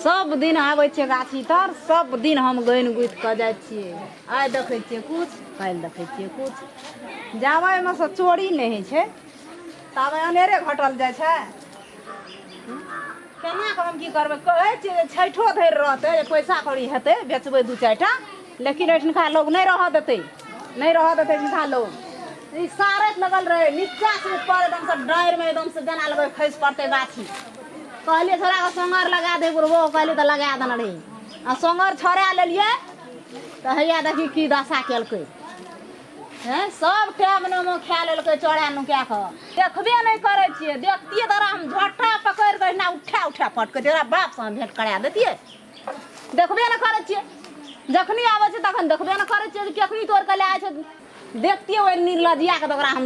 सब दिन आबै छियै गाछी तर, सब दिन हम गनि गुथि कऽ जाइ छियै। आइ देखै छियै किछु, काल्हि देखै छियै किछु। जाबे एहिमे सँ चोरी नहि होइ छै ताबे अनेरे घटल जाइ छै। केना कऽ हम की करबै? कहै छियै जे छठिओ धरि रहतै, जे पैसा कौड़ी हेतै बेचबै दू चारिटा, लेकिन एहिठुनका लोक नहि रहऽ देतै, नहि रहऽ देतै एहिठुनका लोक। ई सारैत लगल रहै नीचासँ ऊपर, एकदमसँ डाँरिमे एकदमसँ जेना लगै खसि पड़तै गाछी। कहलियै छोड़ाके सोंगर लगा दे बुढ़बो, कहलियै तऽ लगा देने रही। आ सोंगर छोड़ा लेलियै तऽ हैया देखी की दशा केलकै। हैं, सब टाइम नेमो खा लेलकै चोरा नुका कऽ। देखबे नहि करै छियै, देखतियै तोरा हम झट्टा पकड़ि कऽ एहिना उठा उठा पटकै, तोरा बापसँ हम भेंट करा देतियै। देखबे नहि करै छियै, जखनी आबै छै तखन देखबे नहि करै छियै जे केखनी तोड़ि कऽ लए जाइ छै। देखतियै ओहि निर्लजियाके तऽ ओकरा हम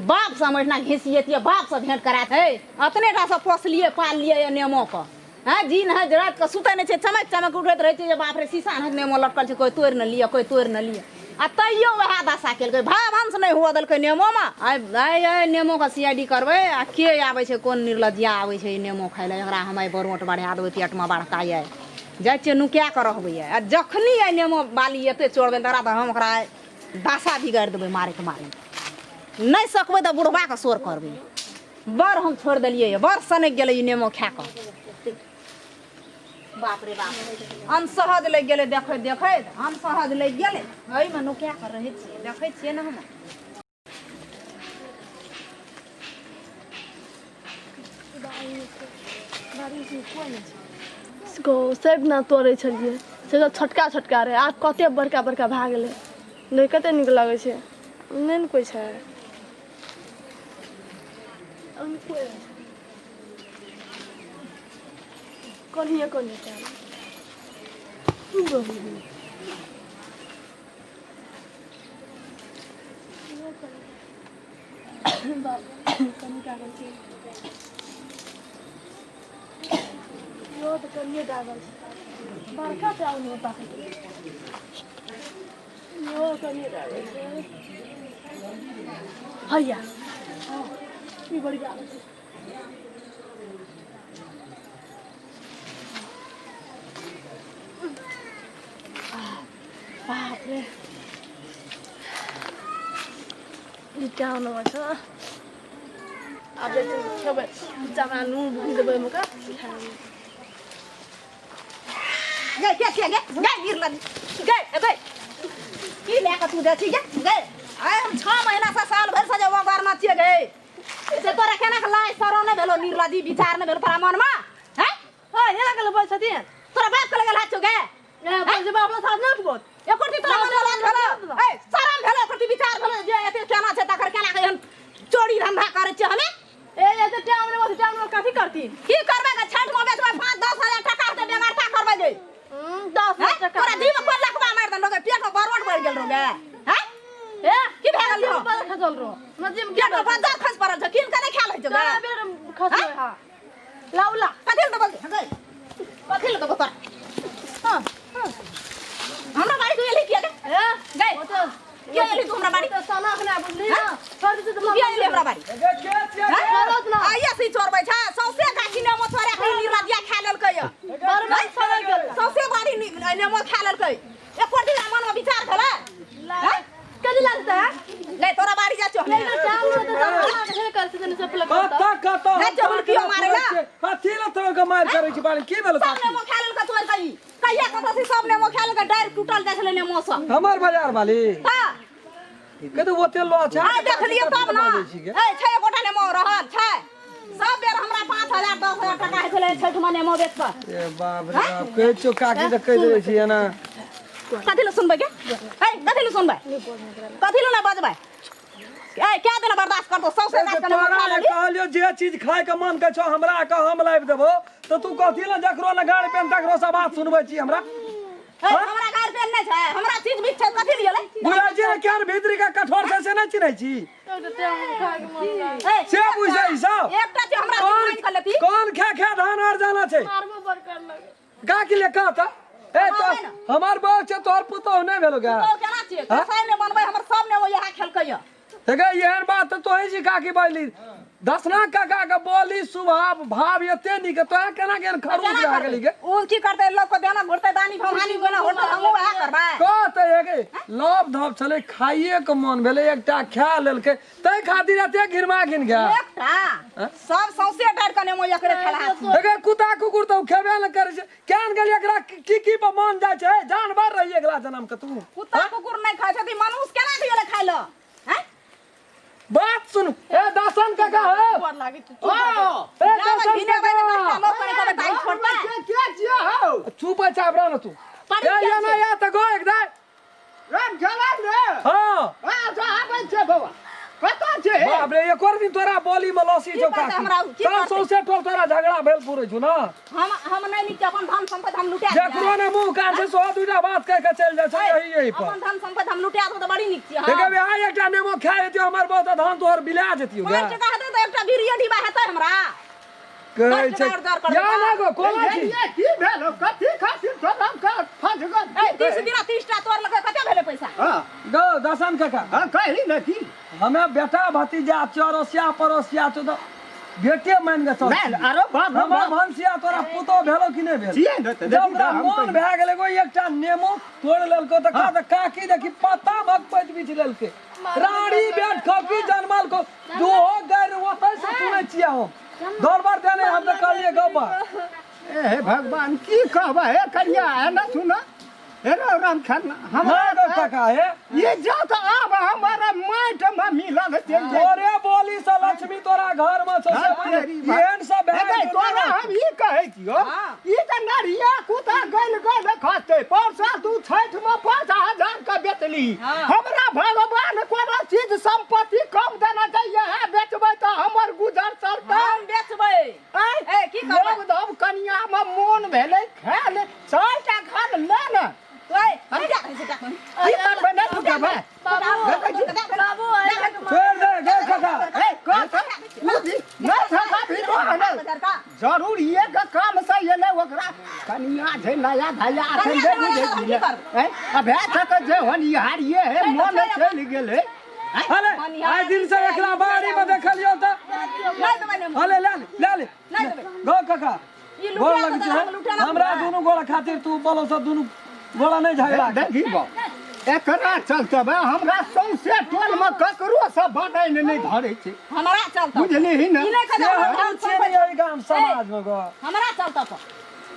बापसँ हम एहिना घिसियतियै, बापसँ भेंट करा हे। अपने टा सँ पोसलियै पाललियै नेमोके। हँ जी नहि, जे रातिके सुतै नहि छै, चमकि चमकि उठैत रहै छै जे बाप रे शीशा नहि नेमो लटकल छै, कोइ तोड़ि नहि लिअ, कोइ तोड़ि नहि लिअ। आ तैयो वएह दशा केलकै, भावंश नहि हुअ देलकै नेमोमे। आइ आइ आइ नेमोके सी I D करबै। आ के आबै छै, कोन निर्लज्जिया आबै छै ई नेमो खाइ लए, एकरा हम आइ बरोट बढ़ा देबै पेटमे बड़का। आइ जाइ छियै नुका कऽ रहबै। आ जखनी आइ नेमो बाली एतै चोरबै तकरा तऽ हम ओकरा दशा बिगाड़ि देबै मारैत मारैत। नहि सकबै तऽ बुढ़बाके शोर करबै। बड़ हम छोड़ि देलियै, बड़ सनकि गेलै ई नेमो खा कऽ। बाप रे बाप, अनसहज लागि गेलै देखैत देखैत, अनसहज लागि गेलै। एहिमे नुका कऽ रहै छियै, देखै छियै ने हम। सेब ने तोड़ै छलियै से सब छोटका छोटका रहै, आब कते बड़का बड़का भए गेलै। नहि कते नीक लगै छै। नहि ने कोइ छै। कनिए कनिए कनि कागज छै, इहो तऽ कनिए कागज छै, बड़का चावल नहि पाकै। इहो कनिए कागज छै। हैया ई बड़ी कागज छै। बाप रे, ई टाउन छ। आब जाइ छियै खेबै चावल, नून भुजि देबै ओहिमे कऽ खाय। गे के के गे गे गिरल गे गे, की लए कऽ तू जाइ छी गे? गे आइ हम 6 महीना से साल भरि से जे ओगरना छियै गे, से तोरा केना के लाज शरम नहि भेलो? निर्लजी विचार नहि भेलो तोरा मनमे? हैं हँ, एना के बोल छथिन? तोरा बाप के लगल हाथ छौ गे? जे बाप साथ नहि उठबो एको तोरा मनमे लाज भेलो, ए शरम भेलो, एको विचार भेलो जे एते केना छै तकर केना के एहन चोरी धंधा करै छियै हमे? ए एते टाइम नहि बस, टाइम नहि, कथी करती? की करबै गे? छठि मे बेचबै 5-10 हजार टका के बेगरता करबै गे। 10 हैं? टका तोरा जीव पर लखबा मारि देलौ गे, पेट मे बरोट बढ़ि गेल रौ गे। हैं, ए की भए गेल रौ? बड़ खसल रहो नदी में। पेट मे बज्जर खसि पड़ल छौ, कीन के नहि खायल होइ छौ गे? तोरा बेर खसलो। हां, लाउ ला। कथी लए देबो गे? कथी लए देबो तोरा? हाँ हाँ, हमरा बाड़ी तू एलही किया गे? ए गै ओ तऽ किया एलही तू हमरा बाड़ी? तऽ साना खना बुझली ना, छोड़ दे तऽ। तू किया एलही हमरा बाड़ी? छोड़त ना। आइए से चोरबै छै, सौंसे गाछी नेमो चोरा के निर्लज्जिया खा लेलकै यऽ। बड़ मन सड़ल गेल। सौंसे बाड़ी नेमो खा लेलकै। एको दिन मनमे विचार भेलै? हैं? कथी लागतै है? नहि तोरा बाड़ी जाइ छियौ हमे। टाइम नहि तऽ साना के कर से ने चपल करता। कतऽ कतऽ? नहि छै हुलकियो मारै ला। कथी लए तोरा के मारि करै छी बाड़ी? की भेल? सब नेमो खा लेलकै तोड़ के ई। कहिया कतऽ से सब नेमो खा लेलकै, डारि टूटल जाइ छलै नेमो सँ। हमर बाजार वाली हँ के तऽ ओते लऽ छै। आइ देखलियै तब ने। ए छै एकोटा नेमो रहल छै? सब बेर हमरा 5000 10,000 टका होइ छलै छठिमे नेमो बेच कऽ। ए बाप रे बाप, कहै छियौ काकी तऽ कहि दै छी एना। कथी लए सुनबै गे? ए कथी लए सुनबै? कथी लए नहि बजबै? ए क्या दिन बर्दाश्त करतौ सौंसे गाछ के नेमो तोरा खा जे लेली? कहलियौ जे चीज खाय के मन के छौ हमरा कह, हम लाबि देबो, तऽ तू कथी लए जकरो ने गाड़ पेन तकरो से बात सुनबै छी हमरा? ए हमरा गाड़ पेन नहि छै, हमरा चीज बीच छै, कथी लिए लै? बुझै छी ने केहन भीतरी के कठोर छै से नहि चिन्है छी? ए से बुझै ई सब एकटा छै हमरा चीज मानि कऽ लेती। कोन खा खा धान आर जाना छै? मारबो बड़ कर लगे का के लिए कह तऽ ए तो हमे ने। हमर बहू छै, तोहर पुतोहु नहि भेलो गा। तो केना छियै कसाई नहि बनबै? हमर सब ने ओ इएह खेलकै यऽ। देखै एहन बात तऽ तोही छी काकी बजली। दसना काका के बोली स्वभाव भाव एते नीक तोरा केना केहन खरूश भए गेली गे ओ की करतै लोक के देना घुरतै दानी भवानी गोना होटल हमहूँ वएह करबै कहते हे लव धप छलै खाइए के मन भेलै एकटा खा लेलकै ताहि खातिर एते घिरमा घिन गया एकटा सब सौंसे डारि कऽ नेमो एकरे खेला एगे कुत्ता कुकुर तऽ ओ खेबे ने करै छै केहन गेली एकरा की की पर मन जाइ छै जानवर रही अगला जन्म के तू कुत्ता कुकुर नहि खाइ छथि मनुष्य केना दियलै खाइ लए हैं बात सुन ए दसन काका हो गोर लागै छी। ए जाबे दसन घिनेबै ने काका दसटा लोक कने कहबै तऽ आइ छोड़तै के के छियै हौ चुप चाप रह न तू पढ़ी ए क्या ये ना छै? या तऽ गो एकदम राम खेला रे हां आ जा आबै छै बौआ कतऽ छै बाप रे एको दिन तोरा बोली में लसी की छौ करतै काकी हमरा उ? की सब करतै? सौंसे टोल तोरा झगड़ा भेल पुरै छौ ना हम हम नहि नीक अपन धन संपत्ति हम लुटा जकरो ने मुंह कान छै सो दूटा बात कह के चलि जाइ छै यही यही पर अपन धन संपत्ति हम लुटा देब तऽ बड़ी नीक छियै देखे बे आइ एकटा नेमो खा जेतियो हमर बहुत धान तोहर बिला जेतियो 5 टका हेतै तऽ एकटा बीड़ियो डिब्बा हेतै हमरा कहै दस छै टका और दर करबै या ना गो कोना छी ये की भेल हौ? कथी खातिर तोरा के फंस गेल ए 30 दिना 30 टा तोड़ लकै कते भेलै पैसा हां गो दसन काका हां कही ने की हमे बेटा भतीजा चौरसिया पड़ोसिया छौ तऽ बेटे मान के चल नहि अरे बाप रे हमर बाप भनसिया तोरा पुतोह भेलो कि नहि भेल छियै ने तऽ जब देखी ओकरा तऽ हम मोन कहियै। भए गेलै एगो एकटा नेमो तोड़ि लेलको तऽ कह तऽ काकी देखी पत्ता भगपैत बिछ लेलकै रानी बेट खकी जनमल को जो हो गैर ओतै से सुनै छियै हम दरबार देने हम तऽ कहलियै गप्पा ए हे भगवान की कहबै हे कनिया है ना सुन हे रो राम खाना हमरा हमरा गो काका हे ये जा तो आब हमारा माटि में मिलल चलि जाय तोरे बोली से लक्ष्मी तोरा घर में छौ से हाँ, बुझ। तेरी बात। एहन सब भए हे गेल तोरा हम ई कहै छियौ हाँ। ई तऽ नरिया कुत्ता गलि गलि खसतै पर साल तू छठि में 5000 के बेचली हाँ। हमरा भगवान कोनो चीज संपत्ति कम देना चाहिए है बेचबै तऽ हमर गुजर चलतै हम बेचबै आँय? ए की करबै लोभ धब कनिया में मोन भेलै खाय ले चारिटा खान ले ने ओए जा जा की करबै नहि तू कहबै बाबू बाबू छोड़ दे गो काका ए कह नहि थका भी तो ने जरूर ये के काम से एलै ओकरा कनिया छै नया धया अखन कनिया नहि बुझै छै नया, छियै की करबै? ए अब भए सकै छै होनिहार ये हे मोन चलि गेलै अरे आइ दिन से एकरा बाड़ी में देखलियौ तऽ नहि देबै नेमो अले ले ले ले ले नहि देबै गो काका ई गोर लुटा लगै देबै, छै हम लुटा ना हमरा देबै। दुनू गोड़ा खातिर तू बोलो से दुनू गोड़ा नहीं झगड़ा कर। देखी बा एकरा चलते बे हमरा सौंसे टोल में ककरो से बनैन नहि धरै छै हमरा चलतौ बुझलिही ने ई नहि से कहै हम हम छियै ने एहि गाम समाज में गो हमरा चलतौ तो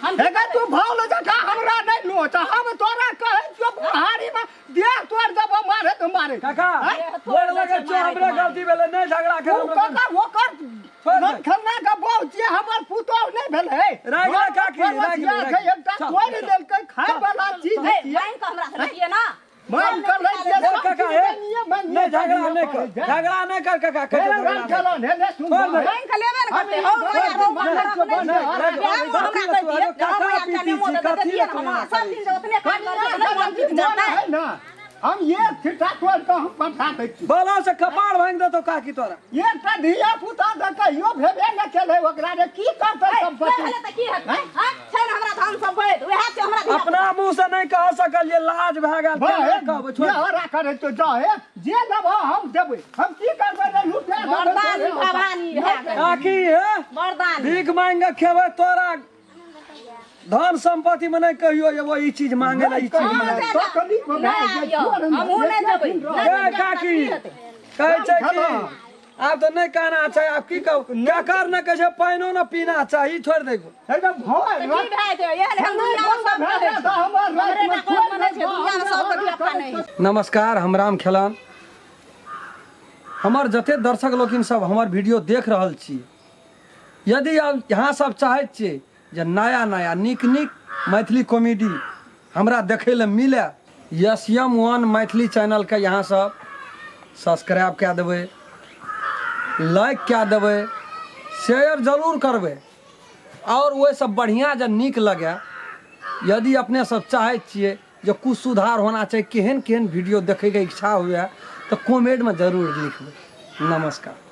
हम हे गे तू भौल जकाँ हमरा नहि नोच हम तोरा कहै छियौ बुढ़ारी में देह तोड़ देबो मारे तो मारे काका आँय? गोर लगै छियौ हमरे गलती भेलै नहीं झगड़ा कर तू हमरा ककर ओकर छोड़ दे। खन्ना के बहू छियै हमर पुतोहु नहि भेलै राखि ले काकी, राखि ले, राखि ले। एकटा चल, तोड़ि देलकै खाय वाला चीज ए छियै मांगि कऽ हमरा से लैतियै ना मांगि कऽ लै छियै ए सब काका चीज ए मांगिए, मांगिए, नहीं झगड़ा नहीं कर मांगिए। झगड़ा नहीं कर काका हे कहियो राम झगड़ा नहीं। खेलन, हे ले सुन छोड़ दे। मांगि कऽ लेबे ने करतै हौ माया रौ नहीं, हमरा नहीं, नहि नहीं, बिहार मे हमरा कथी कहितियै लए तू जे हम काका एकटा पीती नेमो छी, दऽ कथी दैतियै लए ने तू हमरा एना सब दिन जे ओतने काम करतै तऽ नहि मन जीत मोन जेतै है ना हम एक छिट्टा तोड़ कऽ हम पठा दै छी बोलो से कपार भांग देतो काकी तोरा एकटा धिया पुता तऽ कहियो भेबे नहि केलै ओकरा रे की करतै नहि सम्पत्ति भेलै तऽ की हेतै हँ छै ने हमरा धन सम्पत्ति उएह छै हमरा धिया अपना मुंह से नहीं कह सकलिए लाज भए गेल वाह, केना कहबै छोड़ ये करै तो जा हे जे लेबह हम देबै हम की करबै रे लुटा देबै मर्दानी तोरे। भवानी भए गेल काकी हे मर्दानी भीख मांग के खेबै तोरा धन संपत्ति में नहीं कहियो एगो ई चीज मांगे ला ई चीज मांगे ला। तकलीफ भए नहि गेल, यौ, छोड़ ने, हमहूँ नहि एक देबै दिन रह। नहि ए देबै, काकी की हेतै? कहै छै कि खेलऽ। आब तऽ नहि कहना छै आब की कहू केकर ने कहै छै पानिओ ने पीना चाही छोड़ि दैगो एकदम भय तऽ की भए जेतै? एहन हम दुनियामे सब भए कहै जायत छै। हमर हमरे रातिमे टा कोन बनै छै, दुनियामे सबके धियापुता नहि है। नमस्कार हम राम खेलान हमर जते दर्शक लोकिन सब हमर वीडियो देख रहल छी यदि आब अहाँ सब चाहैत छियै जे नया नया नीक नीक मैथिली कॉमेडी हमरा देखै लए मिले एस एम वन मैथिली चैनलके यहाँ सब सब्सक्राइब कए देबै लाइक कए देबै शेयर जरूर करबै आओर ओहिसँ बढ़िआँ जे नीक लगै यदि अपने सब चाहै छियै जे कुछ सुधार होना चाही केहन केहन वीडियो देखैके इच्छा हुए तऽ कमेंटमे जरूर लिखबै नमस्कार।